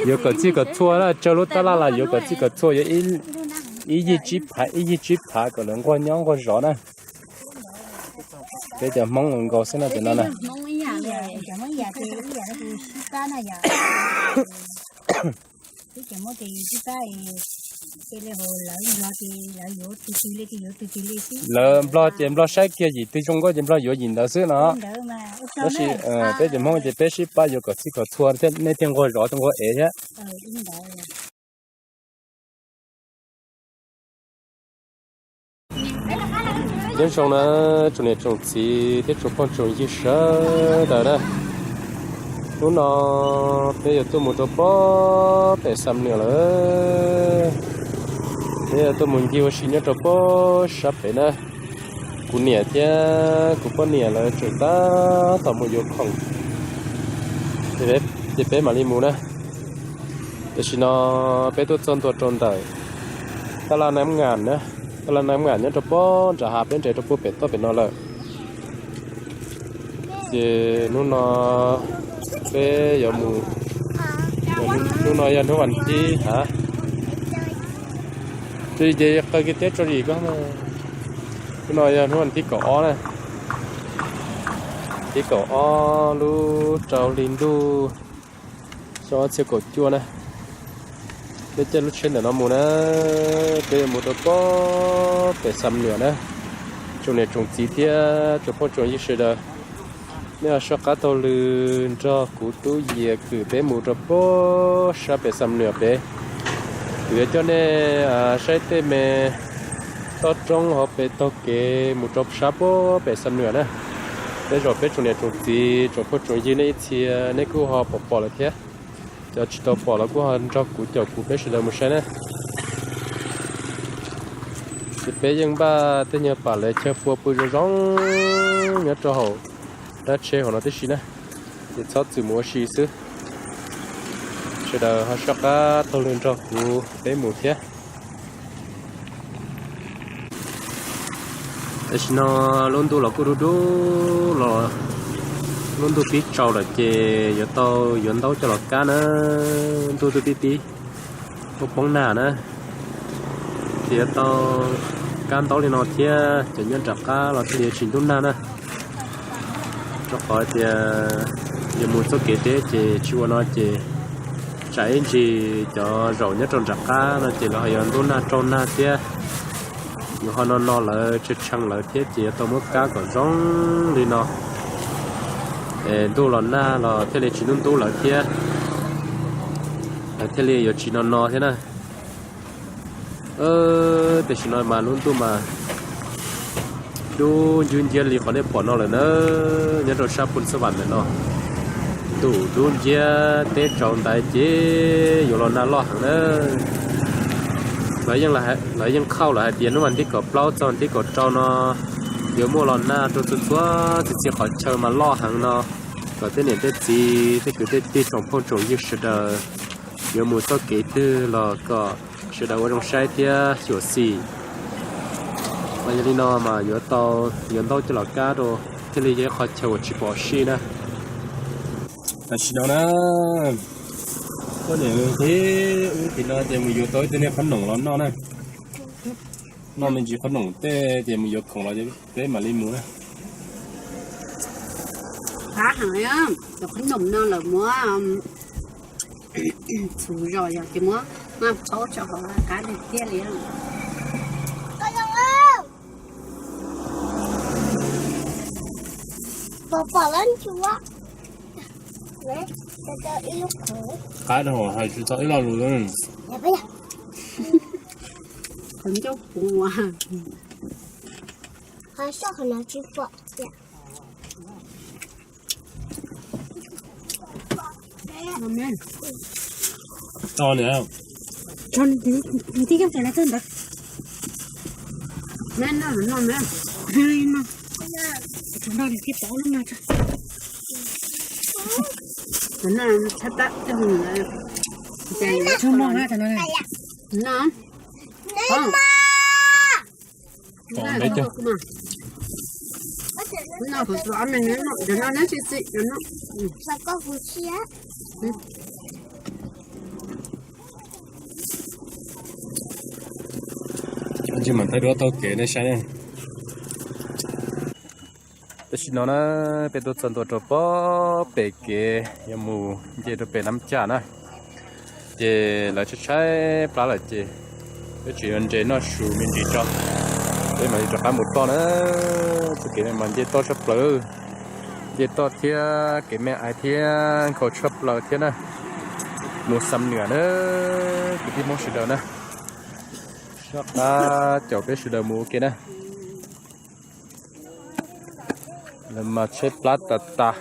Yuav kom txij kom txhua na, tsawg lub tab laj los yuav kom txij kom txhua, yuav ib yig tsib phav, ib yig tsib phav kom lawv nquag nyob nquag zov na. Peb cov Hmoob nkaus xwb no ces no na. Lawv Nplog ces Nplog saib kiag yim twg zoo nkauj ces Nplog yuav yim ntawd xwb no. Tab sis peb cov Hmoob ces peb sib pab yuav kom txij kom txhua thiab, nej thiaj nquag zov thiaj nquag ev thiab. Nyob zoo na, tsoom niam tsoom txiv thiab tsoom phooj tsoom ywg sawv daws na. Hnub no peb yuav tuaj mus rau pob pem Xam Nuam lawm. Peb yuav tuaj mus ncig ua si nyob rau pob sab pem na. Kuv niam thiab kuv poj niam lawv tseem tab tom mus yuav khoom, ces peb mam li mus na. Tam sim no peb tuaj txog ntua rau ntawm tab laj Nab Ngam na, tab laj Nab Ngam nyob rau pob nram hav peb nres rau puag pem toj pem no lawm. Ces hnub no peb yuav mus, hnub no yog hnub vas thib hav, ces qw kiag teb tso yim koj. Hnub no yog hnub vas thib kaum ob na, thib kaum ob lub rau hli ntuj xyoo ob txhiab kaum cuaj na. Peb caij lub tsheb ntawm no mus na, peb yuav mus rau pob pem Xam Nuam na. Tsoom niam tsoom txiv thiab tsoom phooj tsoom ywg sawv daws, nej ho soj qab taug lw nrog kuv tub Yias Kwm peb mus rau pob sab pem Xam Nuam pem. Kuv yuav coj nej saib tej me toj roob hauv pes taug kev mus rau sab pob pem Xam Nuam na. Tej zaum peb tsoom niam tsoom txiv tsoom phooj tsoom ywg nej ib txhia nej kuj ho pom pom lawm thiab. Cov tsis tau pom los kuj ho nrog kuv caum kuv peb sawv daws mus saib na. Ces peb yeej npaj tej nyuag pam lawv chaw pua pw zoo zoo nyob rau hauv dab tsheb hauv no tib si na, ces txhob txwm mus ua si xwb. Sawv daws ho soj qab taug lw nrog kuv peb mus thiab. Tam sim no lub ntuj los kuj dub dub los, lub ntuj pib tsaus lawm ces yuav tau yuav ntaub coj los kab na. Ntuj twb pib pib poob poob nag na, ces yuav tau kab ntaub li no thiab cov nyob nram qab los thiaj li tsis ntub nag na. Rau qhov tias yuav mus txoj kev deb ces tsis ua no ces tsam ib ntsis cov zaum nyob rau nram qab no ces lawv ho yuav ntub nag raug nag thiab. Yuav ho no no lawv tshee tshee lawv thiab ces yuav tau muab kab kom zoo li no, es ntuj los nag los thiaj li tsis ntub ntub lawv thiab, lawv thiaj li yuav tsis no no thiab na. Tam sim no mas lub ntuj mas dub ncwb nciab li qhov nej pom no lawm na. Nyob rau sab Phu Xab Vam ntawm no, ntuj dub nciab teb tsaus ntais ces yuav los nag loj heev na. Lawv yeej qhauj lawm hais tias hnub vas thib kaum plaub txog thib kaum rau no yuav muaj los nag rau txhua txhua txhia txhia qhov chaw mas loj heev no, kom tej niam tej txiv tej kwv tej tij tsoom phooj tsoom ywg sawv daws yuav mus txoj kev twg los kom sawv daws ua zoo saib thiab xyuam xim. Mas yog li no mas yuav tau yuav ntaub coj los kab rau thiaj li yog ib qho chaw uas tsis pom sij na. Tam sim no na, poj niam thiab wb tim no ces mus yuav tau ib tug niag qhob noom los noj na. Noj me ntsis qhob noom tej ces mus yuav khoom los peb mam li mus na. Qab heev, cov qhob noom no lawv muab txhuv zos yog ces muab maj txob tso hauv qab tiag tiag li. Pom pom lawm ntsuav. Qab rau hauv hais tsis tau ib lo lus. Qhov ncauj puv. Qhov soj qhov no tsis pom tias. Tso nws, nws tib coj ntawd ntawd. Me no no me, no no nws tib pov lub no tso. No tshab tab coj nws. Tso no na, tso no. No. Pom npe cog. No, no, neb tsis xim, no. Ntshe mam thaij duab taug kev nej saib. Tam sim no na, peb tuaj txog ntua rau pob pem kev yuav mus nce rau pem Nab Caj na. Ces lawv tshaib tshaib plab lawm ces peb tseem yuav nres noj su me ntsis tso, peb mam li rov qab mus toj na. Txoj kev no mas nce toj tshaj plaws, nce toj thiab kev me ais thiab nkhaus tshaj plaws thiab na. Mus Xam Nuam na, kwv tij Hmoob sawv daws na, soj qab caum peb sawv daws mus ua ke na. Lawv mas tshaib plab tas tas.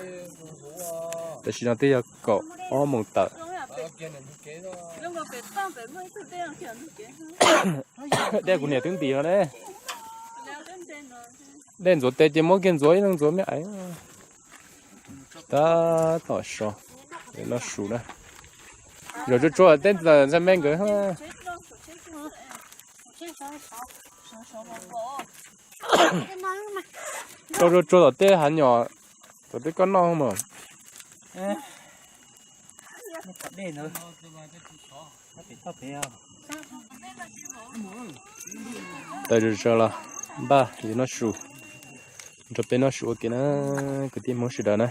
Tam sim no twb yog kaum ob moos tawm. Dej kuv niam twb ntim no ne. Dej ntxuav tes ces muab kiag ntxuav ib leeg ntxuav me ais. Tab tom so, noj su na. Zov tsuag tsuag tej ntxhais me nkawd. Rau tsuag tsuag tom tej hav nyom, tom tej koj noj mas. Tawm zom zaws los npaj yuav noj su, nrog peb noj su ua ke na, kwv tij Hmoob sawv daws na.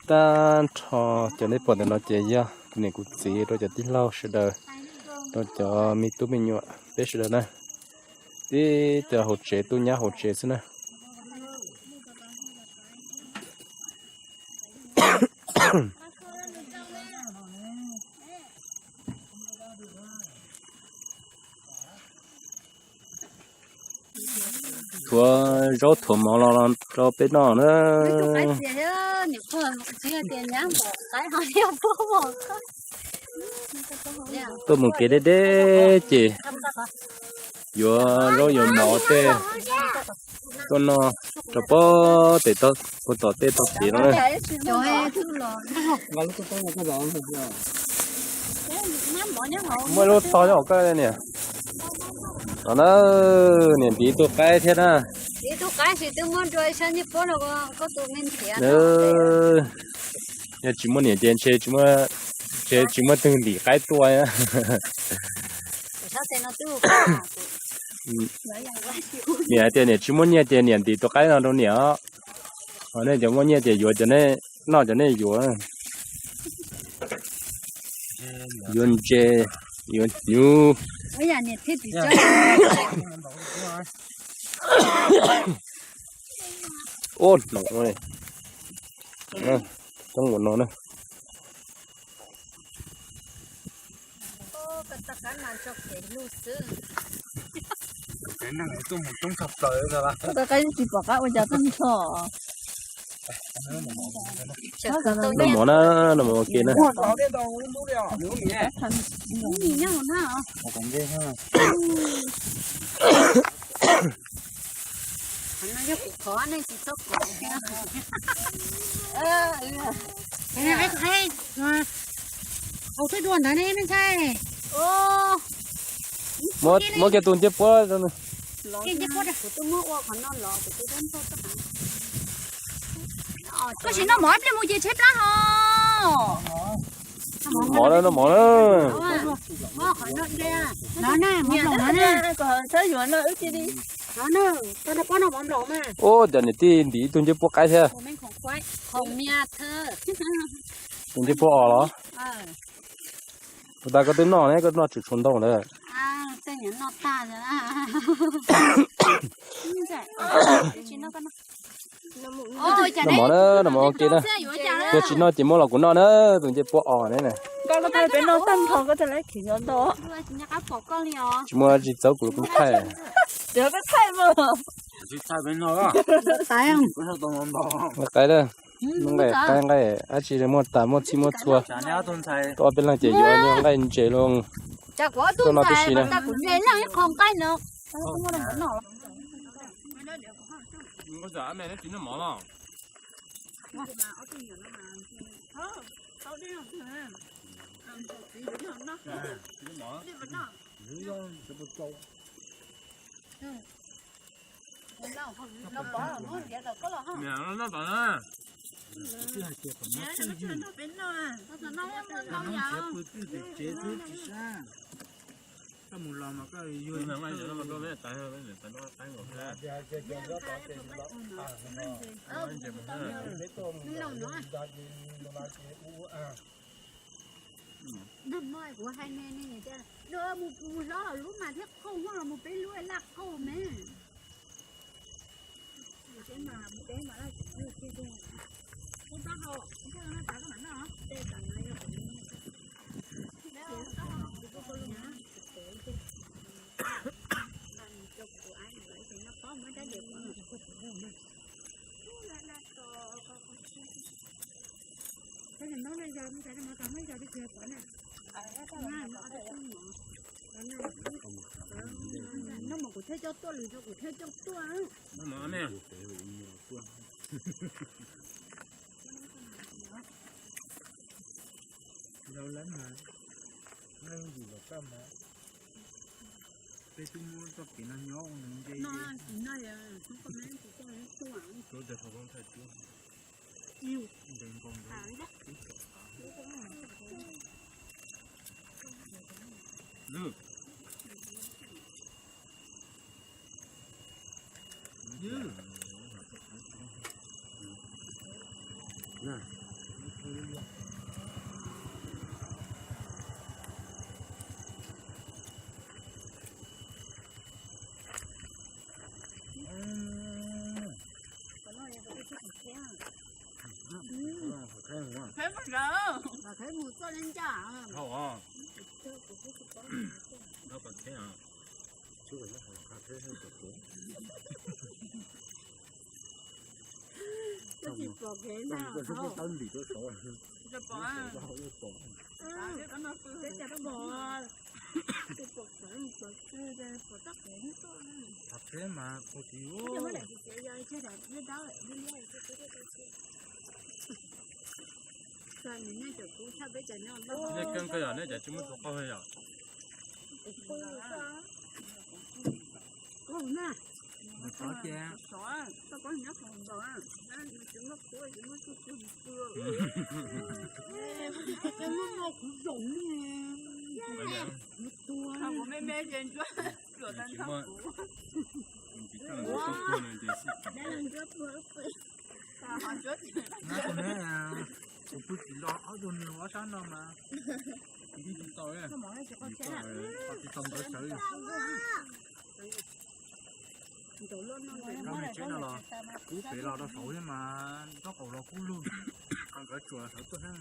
Tag nrho cov nej pom ntawm no ces yog kuv niam kuv txiv rau cov tij laug sawv daws, rau cov me tub me nyuam peb sawv daws na. Tib cov hauv tsev, tub nyab hauv tsev xwb na. Thuav zaub thuav mov los rau peb noj na. Tuaj mus kev deb deb ces yuav zaub yuav mov tej tuaj noj rau pob tes, puag tom tej tog kev no na. Muaj lub tog nyob hauv koj niam. No na, niam ntim ib tug qaib thiab na. Yog tsis muaj niam ces ntshe tsis muaj, ntshe tsis muaj twg ntim qaib tuaj. Niam hais tias niam tsis muaj nyiaj ces niam ntim tus qaib no rau niam os. Ho nej cov muaj nyiaj ces yuav cov nej noj, cov nej yuav. Yuav ntses, yuav hnyuv. Ua no, coob ua no na. Tsis pom qab ua cas tag nrho. Noj mov na, noj mov ua ke na. Muab kiag tus ncej puab rau nws. Koj tsis noj mov ib pliag mus ces tshaib plab ho. Mov na, noj mov na. Ua cas niam tij ntim ib tug ncej puab qaib thiab? Tus ncej puab os los? Puas tas koj twb noj ne, koj noj tseem tshuav ntau ntawd. Noj mov na, noj mov ua ke na. Yog tsis noj ces muab los kuv noj na, tus ncej puab os ne na. Tsis muaj tsis txawb kuv los kuv thaij. Nqaij qaib, nqaij qaib, dab tsi muaj tas muaj txhij muaj txhua. Tuaj ob peb leeg ces yuav nqaij ntses los tuaj noj tib si na. Koj mus los mas koj yuag. Nag hmo kuv hais ne, mus hlob lub mas thiab qauj, mus peb lub laj qauj me. Noj mas kuv thiaj coj tuaj, lwm zaus kuv thiaj coj tuaj. Zoo lawm mas, leej yim los koj mas, peb twb muab txoj kev no nyob ua nws nce. Nej keeb koj yog nej cas tsis muab tua qaug yom? Kuv pw tsis los ob tug nws ob sab no mas, tsis tau, tsis tau nkawd sawv li. Koj me tsheb no los kub pem los rau saud thiab mas, txob qaum los kub lug, nkawd tsuas sawv tuaj thiab.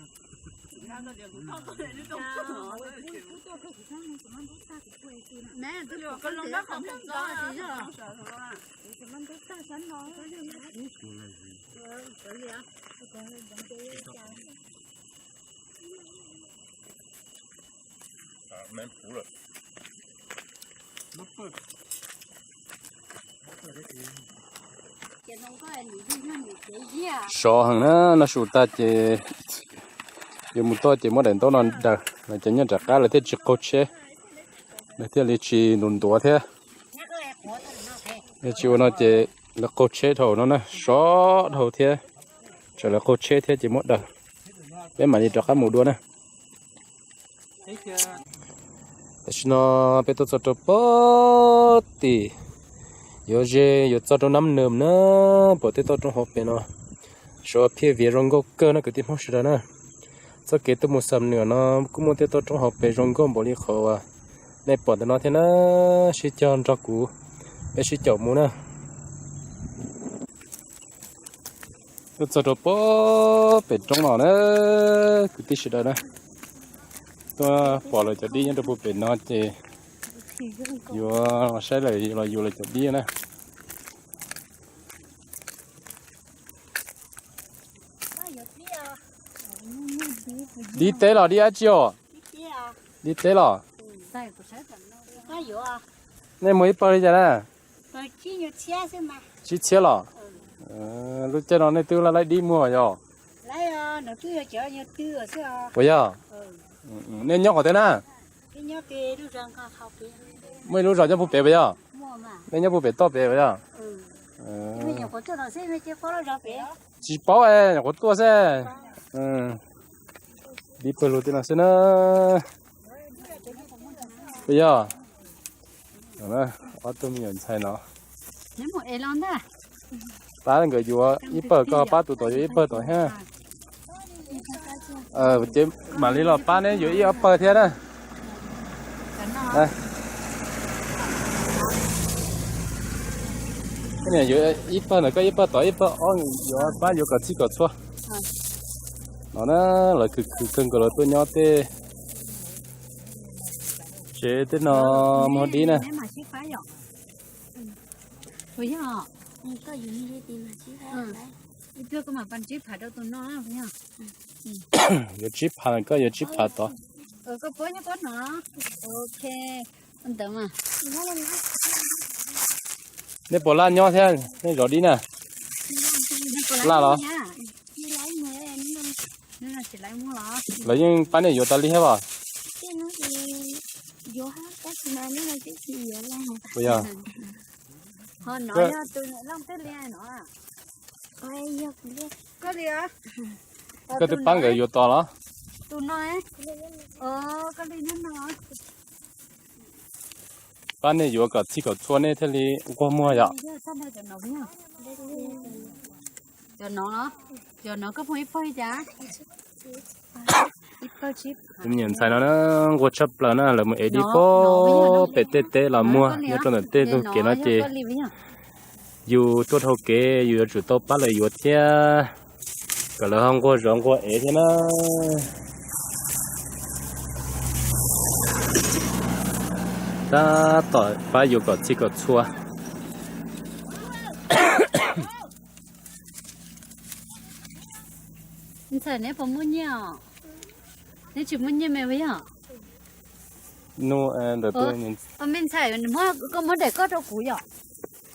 Sov heev na, noj su tag ces yuav mus toj ces muab daim ntaub no daws los ces nyob nram qab lawv thiaj tsis qaug tsheb, lawv thiaj li tsis ntuav ntuav thiab. Yog tsis ua no ces lawv qaug tsheb dhau no na, sov dhau thiab, tsam lawv qaug tsheb thiab ces muab daws, peb mam li rov qab mus dua na. Tam sim no peb tuaj txog rau pem tim, yuav ze yuav txog rau Nab Nws na, pom tej toj roob hauv pes no, sov phiaj viav zoo nkauj kawg no kwv tij Hmoob sawv daws na. Txoj kev tuaj mus Xam Nuam no kuj muaj tej toj roob hauv pes zoo nkauj npaum li qhov uas nej pom ntawm no thiab na, sib cog nrog kuv, peb sib caum mus na. Tuaj txog rau pem roob no na, kwv tij sawv daws na, tuaj pom lawv cov dib nyob rau puag pem no ces yuav saib lawv los yuav lawv cov dib na. Dib teb los dib dab tsi os? Dib teb los? Nej muag ib pawg li cas na? Tsib txhiab los? Lub caij no nej twb laij laij dib muag yog? Puas yog? Nej nyob qhov twg na? Muaj ib lub zos nyob puag pem puas yog? Nej nyob puag pem toj pem puas yog? Tsis paub, nyuam qhuav tuaj xwb. Dib pawg lug tej no xwb na. Puas yog? Ob tug me nyuam ntxhais no, pab nkawd yuav ib pawg, koj pab tus tod yuav ib pawg tod thiab. Ces mam li los pab neb yuav ib ob pawg thiab na. Yuav ib pawg ntawm koj ib pawg tod ib pawg ob, yuav pab yuav kom txhij kom txhua. No na, lawv khwv khwv kawg nkaus lawv tuaj nyob tej tsev tej no muag dib na. Yuav tsib phav, koj yuav tsib phav tod. Nej puas laj nyob thiab, nej zov dib na? Laj los? Lawv yeej pab nej yuav tas li thiab os? Puas yog? Koj twb pab nkawd yuav tos los? Pab nej yuav kom txhij kom txhua nej thiaj li nquag muag yom. Cov no koj muag ib pawg li cas? Me nyuam ntxhais no na, nquag tshaj plaws na, lawv mus ev dib puag pem tej teb los muag nyob rau ntawm tej ntug kev no ces yus tuaj dhau kev yus yuav tsum tau pab lawv yuav thiab, kom lawv ho nquag zov nquag ev thiab na. Tab tom pab yuav kom txhij kom txhua. Ntxhais, neb puas muaj nyiaj os? Neb tsis muaj nyiaj me puas yog? Nub, ntawm tus me ntxhais, muab, koj muab daim koj rau kuv yom?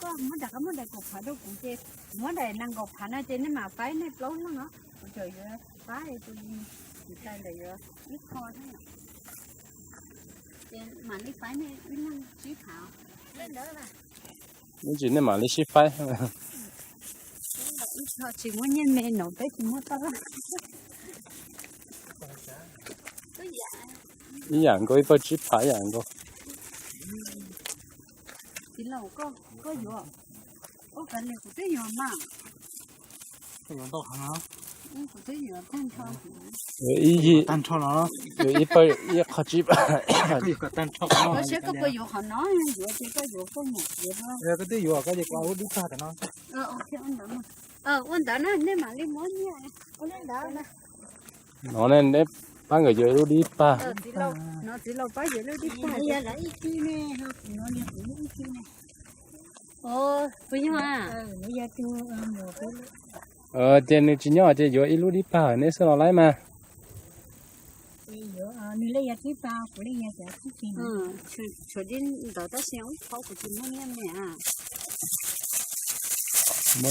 Koj muab daim, koj muab daim kaum phav rau kuv ces kuv muab daim nees nkaum phav no ces nej mam faib nej plaub leeg no. Kuv tseem yuav pab tus ntxhais ntawd yuav ib qho thiab. Ces mam li faib nej ib leeg tsib phav. Ib ntsis nej mam li sib faib. Ib qho tsis muaj nyiaj me no peb tsis muaj tau. Ib yam nkaus, ib pawg tsib phav ib yam nkaus. Txiv laus, koj yuav, koj kav liam, kuv twb yuav mas. Ib yig, yuav ib pawg ib qho tsib phav. Koj yuav, koj yuav qhov no, yuav ces koj yuav koj mus yuav. Koj twb yuav, koj yuav, koj ua dib pag tam no. Ua ntawd na, nej mam li muab nyiaj. No ne, neb pab nkawd yuav ib lub dib pag. No txiv laus pab yuav lub dib pag. Puas yog? Ces nws tsis nyob ces yuav ib lub dib pag neb xwb los laib mas. Muab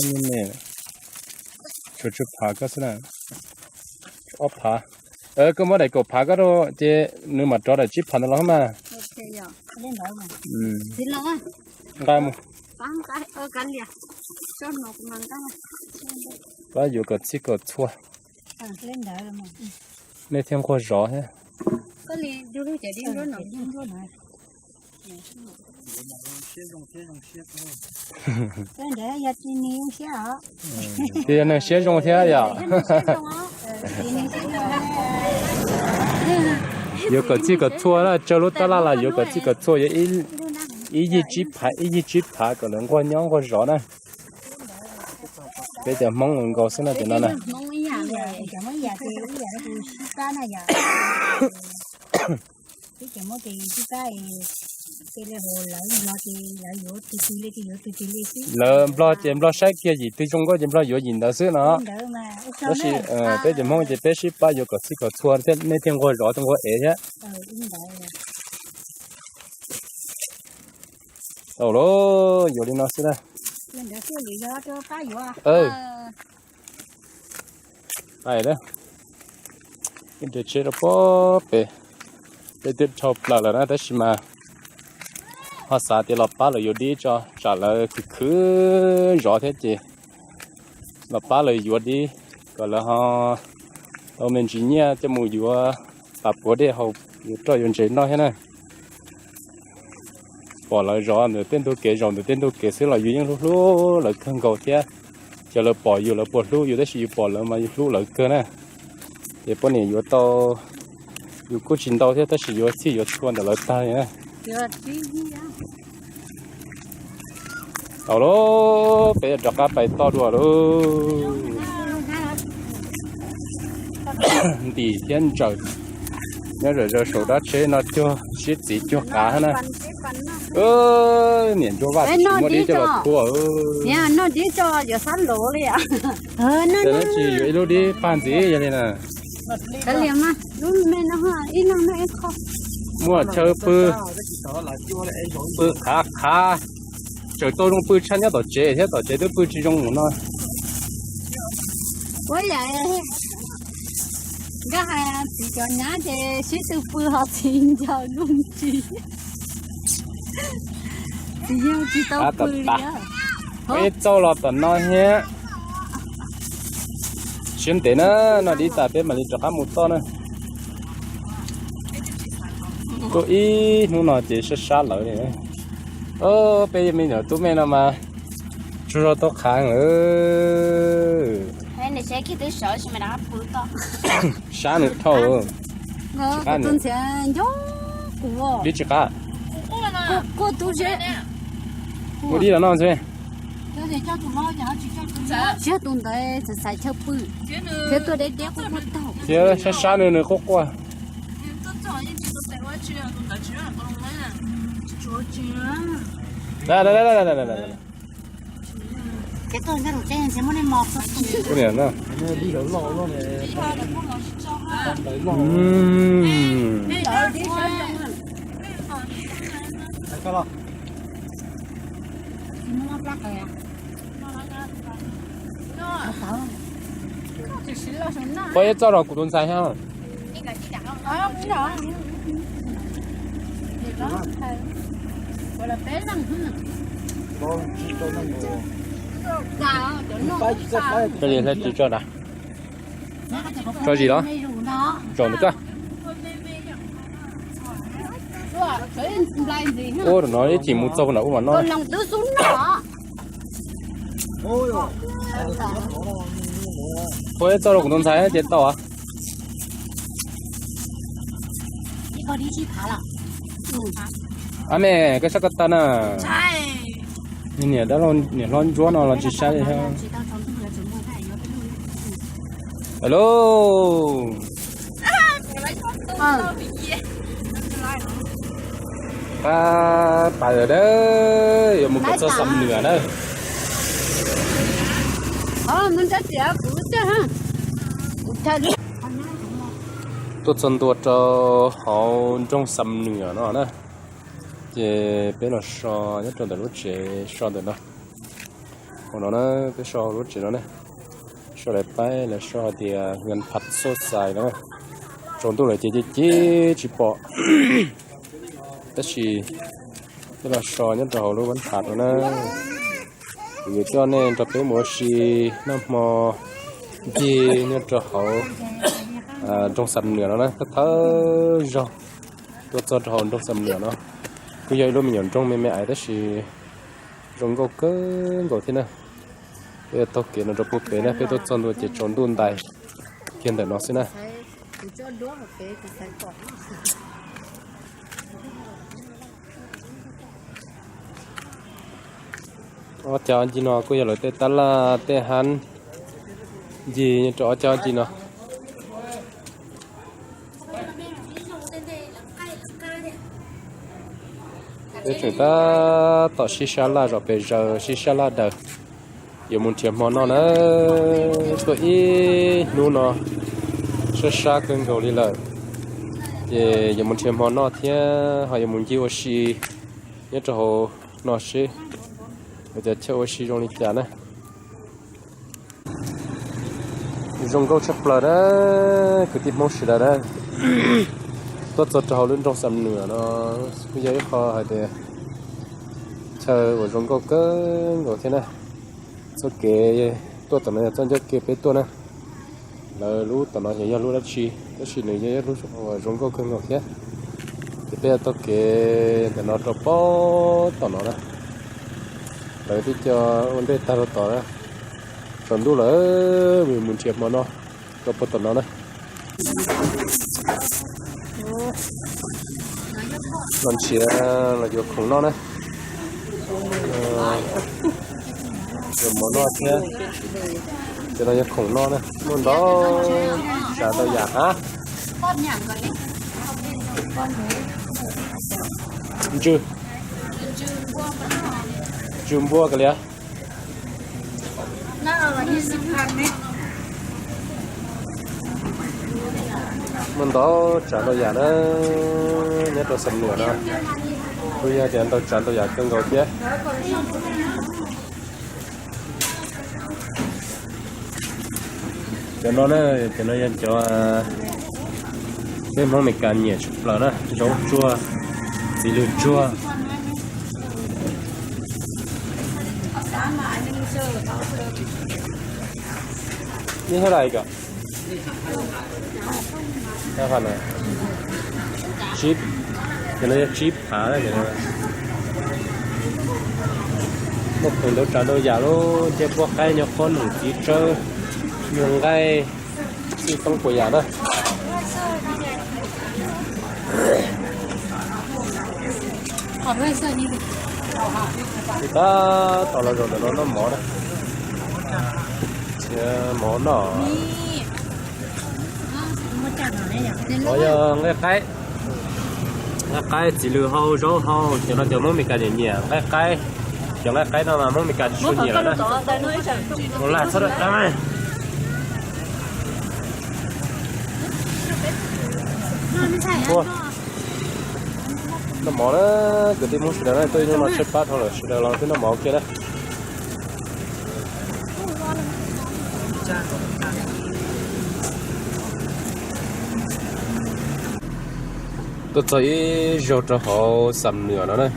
nyiaj me, tshuav tsib phav koj xwb na. Ob phav. Koj muab daim kaum phav koj rau ces nws mam rov daim tsib phav ntawd los mas. Nqa mus. Pab yuav kom txhij kom txhua, nej thiaj nquag zov thiab. Thiaj yog neeg siab zoo thiab yom. Yuav kom txhij kom txhua na, tsawg lub tab laj los yuav kom txhij kom txhua, yuav ib yig tsib phav, ib yig tsib phav kom lawv nquag nyob nquag zov na. Peb cov Hmoob nkaus xwb no cov no na. Lawv Nplog ces Nplog saib kiag yim twg zoo nkauj ces Nplog yuav yim ntawd xwb no. Tab sis peb cov Hmoob ces peb sib pab yuav kom txhij kom txhua thiab nej thiaj nquag zov thiaj nquag ev thiab. Tau lauj, yuav li no xwb na. Pais, nres tsheb rau pob pem, peb twb dhau plaws lawm na tab sis mas ho xav tias los pab lawv yuav dib tso, tsam lawv khwv khwv zov thiab ces los pab lawv yuav dib kom lawv ho tau me ntsis nyiaj coj mus yuav pas puav dej haus, yuav roj yuav ntses noj thiab na. pom lawv zov ntawm tej ntug kev, zaum ntawm tej ntug kev xwb los yus yeej hlub hlub lawv kawg nkaus thiab. Ces lawv pom yus lawv puas hlub yus, tab sis yus pom lawv mas yus hlub lawv kawg na. Ces poj niam yuav tau, yus kuj tsis ntau thiab tab sis yuav txhij yuav txhua ntawm lawv tag li na. Tau lauj, peb yuav rov qab pais toj dua lauj. Ntim thiab ntsaws, nyob zom zaws saum dab tsheb no cuag siab txiv cuag qav na. Niam ntsuag vaj tsis muaj dib coj los thuav. Noj dib tso yuav sab luv li. Tsis yuav ib lub dib pag ntxiv yog li na. Muaj chaw pw, pw qhav qhav, tseem tau zoo pw tshaj nyob tom tsev thiab, tom tsev twb pw tsis zoo mus no. Ua yam nkaj hais txiv cov nyab ces sib tw pw ho txiv ncaws lub ntsis. Txiv yawg tsis tau pw li. Peb txauj los tom no thiab. Siab ntev na, noj dib tas peb mam li rov qab mus toj na. Tuaj ib hnub no ces sab sab lawm li. Peb me nyuam tub me no mas tsaug zog tau qhav lawm. Sab nws dhau. Dib tsis qab. Muaj dib los noj xwb. Thiab sab sab nws nws quaj quaj. Peb yuav txauj los kuv tus ntxhais thiab. Peb li hlab tsis tso na. Tso zis los? Zaum ntawd koj. Ua rau no ib chim mus txog nram ub mas no. Ua txauj rau kuv tus ntxhais ces tau. A me, koj sab koj tag na. Niam dab laug niam hlob ntsuab no los tsis sab li thiab. Hello. Pab pais lawm na, yuav mus kom txog Xam Nws na. Tuaj txog ntua rau hauv nroog Xam Nws no na. Ces peb los so nyob rau ntawm lub tsev so ntawm no. Hauv no na, peb so hauv lub tsev no na. So lawv paib lawv so hais tias Ngan Phas Xoj Xais no. Tsaus ntuj lawm ces cib cib tsis pom. Tab sis peb los so nyob rau hauv lub Vab Thav no na. Kuv yuav coj nej nrog peb mus ua si noj hmo ncig nyob rau hauv nroog Xam Nws no na, thawj thawj zaug tuaj txog rau hauv nroog Xam Nws no. Kuj yog ib lub me nyuam nroog me me aiv tab sis zoo nkauj kawg nkaus thiab na. Peb yuav taug kev no rau puag pem na, peb tuaj txog ntua ces tsaus ntuj ntais kiag ntawm no xwb na. Ob cag ncig no kuj yog lawv tej tab laj tej hab ncig nyob rau ob cag ncig no. Peb tseem tab tom sib sab laj zom pes zaws sib sab laj daws. Yuav mus nrhiav hmo noj na, tuaj ib hnub no sab sab kawg nkaus li lawm. Ces yuav mus nrhiav hmo noj thiab ho yuav mus ncig ua si nyob rau hauv no seb lawv cov chaw ua si zoo li cas na. Zoo nkauj tshaj plaws na, kwv tij Hmoob sawv daws na. Tuaj txog rau hauv lub nroog Xam Nuam no kuj yog ib qho hais tias chaw uas zoo nkauj kawg nkaus thiab na. Txoj kev tuaj tom no yog txoj ncauj ke peb tuaj na. Lawv lub tom no yog lub dab tsi tab sis nws yog ib lub uas zoo nkauj kawg nkaus thiab. Ces peb yuav taug kev ntawm no rau pem tom no na. Lawv twb coj ua ntej tag rau tom na. Tsaus ntuj lawm, mus mus nrhiav hmo noj rau pem tom no na. Los nrhiav los yuav khoom noj na. Yuav hmo noj thiab. Cov no yog khoom noj na, muaj ntau tsav ntau yam hab. Ntsw, ntsw npua kav liam. Muaj ntau tsav ntau yam na, nyob rau Xam Nuam no kuj yog tias ntau tsav ntau yam kawg nkaus thiab. Cov no na, cov no yog cov peb Hmoob Amelikas nyiam tshaj plaws na, zaub tsuag, txiv lws tsuag. Ib thab dais kom tsib, cov no yog tsib phav na. Muaj khoom ntau tsav ntau yam lub ncej puab qaib, nyuag qhob noom, txiv tsawb, nyuag nqaij, txij toob puas yam na. Tab tom los zaum ntawm no noj mov na. Mov noj. Mov yog nqaij qaib. Nqaij qaib txiv lws hau, zaub hau, cov no cov Hmoob Amelikas nyiam nyiam nqaij qaib. Cov nqaij qaib no mas Hmoob Amelikas tsis tshua nyiam lawm na. Ua laj txhob dam. Noj mov na, kwv tij Hmoob sawv daws na, tuaj ib hnub no tshaib plab dhau lawm, sawv daws los peb noj mov kiag na. Tuaj txog ib zaug rau hauv Xam Nuam no na,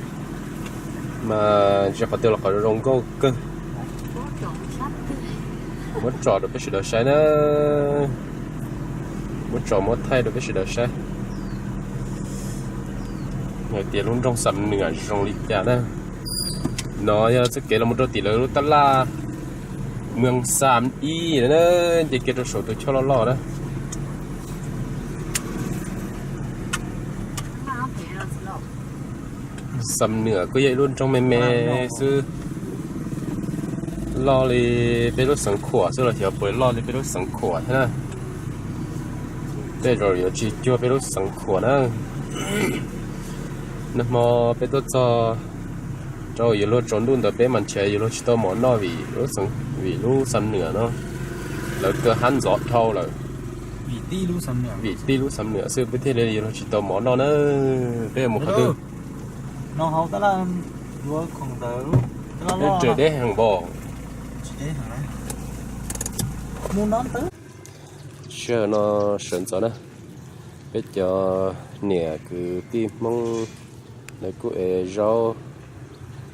mas ntsia qhov twg los qhov zoo nkauj kawg. Muab tsom rau peb sawv daws saib na. Muab tsom muab thaij rau peb sawv daws saib. Hais tias lub nroog Xam Nuam zoo li cas na. No yog txoj kev los mus rau tim lawv lub tab laj Mws Xam Ib na, nce kiag rau saum tus choj loj loj na. Xam Nuam kuj yog ib lub nroog me me xwb, loj li peb lub Xeev Khuam xwb los xyov puas loj li peb lub Xeev Khuam thiab na. Tej zaum yuav tsis cuag peb lub Xeev Khuam na. Nag hmo peb tuaj txog rau yuav luag tsaus ntuj ntawd peb mas nrhiav yuav luag tsis tau mov noj vim lub Xam Nuam no lawv kaw hab ntxov dhau lawm. Vim tib lub Xam Nuam xwb peb thiaj li yuav luag tsis tau mov noj na. Peb yuav mus qhov twg? Deb deb heev npog. Sij hawm no sawv ntxov na, peb cov niam kwv tij Hmoob lawv kuj ev zaub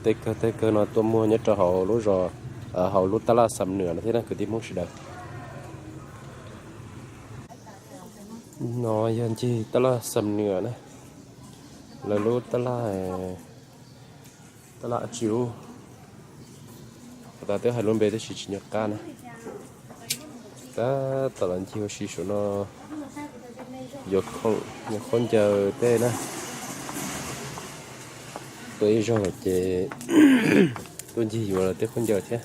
tej kawg tej kawg no tuaj muag nyob rau hauv lub zos, hauv lub tab laj Xam Nuam no thiab na kwv tij Hmoob sawv daws. No yog ncig tab laj Xam Nuam na, lawv lub tab laj, tab laj tsi ub, tas twb hais lub npe tab sis tsis nco qab na. Tab tom los ncig ua si saum no, yuav khoom, yuav khaub ncaws tej na. Tuaj ib zaug lawm ces tuaj ncig yuav lawv tej khaub ncaws thiab.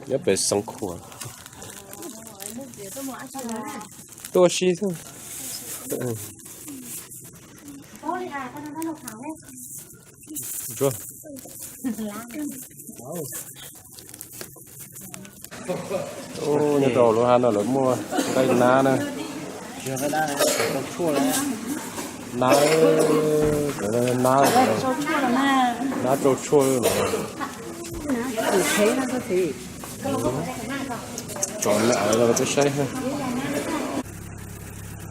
Nyob pem Xeev Khuam. Tuaj si xwb. Nyob rau lub hav no lawv muaj nqaij nab na. Nab, nab, nab. Nab rau tshuaj los. Tsom lawm los twb saib.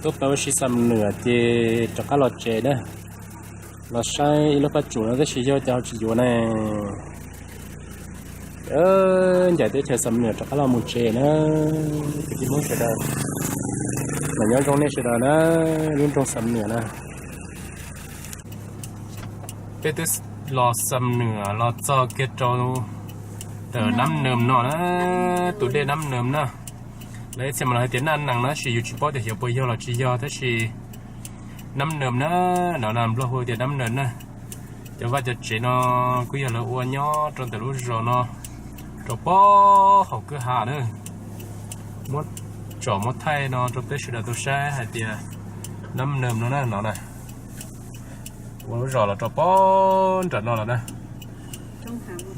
Tuaj pab ua si Xam Nuam ces rov qab los tsev na. Los saib ib lub paj tsum no tab sis yog cas ho tsis yuav ne. Ncaim teb chaws Xam Nuam rov qab los mus tsev na. Kwv tij Hmoob sawv daws, mas nyob zoo nej sawv daws na, lub nroog Xam Nuam na. Peb twb los Xam Nuam los txog kiag rau ntawm Nab Nws no na, tus dej Nab Nws na. Lawv ib txhia mas lawv hais tias Naj Nees na, tab sis yus tsis paub tias xyov puas yog los tsis yog, tab sis Nab Nws na, no na Nplog hu tias Nab Nws na. Cov vaj cov tsev no kuj yog lawv ua nyob rau ntawm lub zos no rau pem hauv kwj ha na. Muab tsom muab thaij no rau peb sawv daws tau saib hais tias Nab Nws no na, no na. Ua lub zos los rau pem nram no lawm na.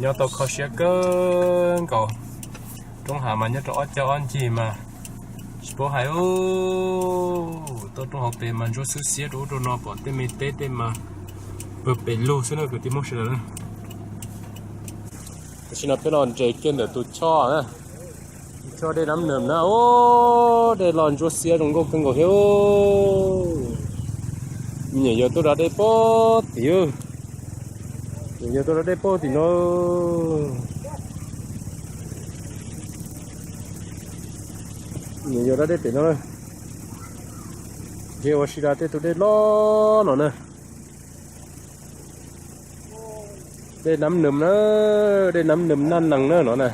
Nyob tau kho siab kawg nkaus. Roob hav mas nyob rau ob cag ob ncig mas tsis paub hais. Tuaj roob hauv pes mas ntsuab xwb xiab rau ub rau no pom tej me teb tej mas pawg pes lug xwb na kwv tij Hmoob sawv daws na. Tam sim no peb los nres kiag ntawm tus choj na. Tus choj dej Nab Nws na, dej los ntsuab xiab zoo nkauj kawg nkaus thiab. Me nyuam yaus tuaj da dej pem tim. Me nyuam yaus tuaj da dej pem tim no. Me nyuam yaus da dej pem no na. Ces ua si da tej tus dej loj no na. Dej Nab Nws na, dej Nab Nws Naj Nees na no na.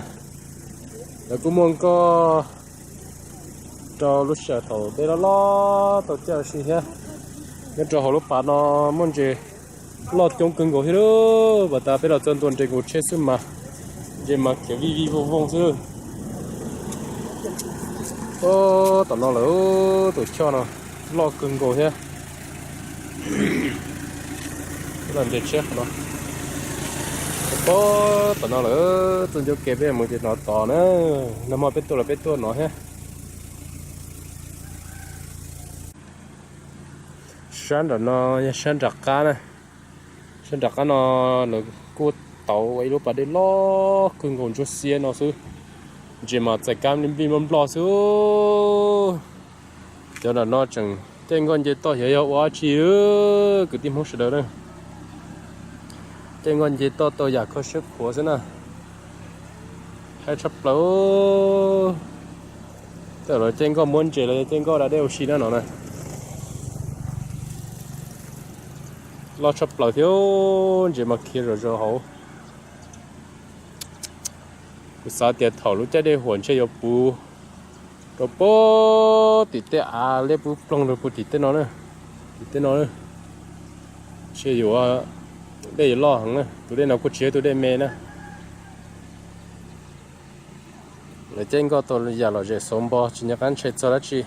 Lawv kuj muaj nkoj rau lub sij hawm thaum dej loj loj tau caj ua si thiab. Nyob rau hauv lub pas no muaj ntses loj coob kawg nkaus thiab lauj. Pas tas peb los txog ntua nres nkaus tsheb xwb mas ntses mas khiav vij vij vooj vooj xwb. Tom no lawm, tus choj no loj kawg nkaus thiab. Peb los nres tsheb qhov no. Tom no lawm, txog ncauj ke peb mus ces no tod na. Nag hmo peb tuaj los peb tuaj no thiab. Sab nram no yog sab nram qab na. Sab nram qab no lawv kuj tauv ua ib lub pas dej loj kawg nkaus ntsuab xiab no xwb. Ntses mas txais kab nplij nploj nploj xwb. Cov nram no tseem caij nkoj nce toj xyov yog ua dab tsi, kwv tij Hmoob sawv daws na. Caij nkoj nce toj tau yam kho siab khuav xwb na. Haib tshaj plaws. Tej zaum lawv caij nkoj muab ntses los yog caij nkoj da dej ua si na no na. Loj tshaj plaws thiab, ntses mas khiav zom zaws hauv. Kuv xav tias thaum lub caij dej huam ntshe yuav puv rau pem tim tej av liab pub ploog rau puag tim tej no na, tim tej no na. Ntshe yuav, dej yuav loj heev na, tus dej no kuj tsis yog tus dej me na. Lawv caij nkoj tau yam lom zem xauv npo tsis nco qab ntshai txog dab tsi.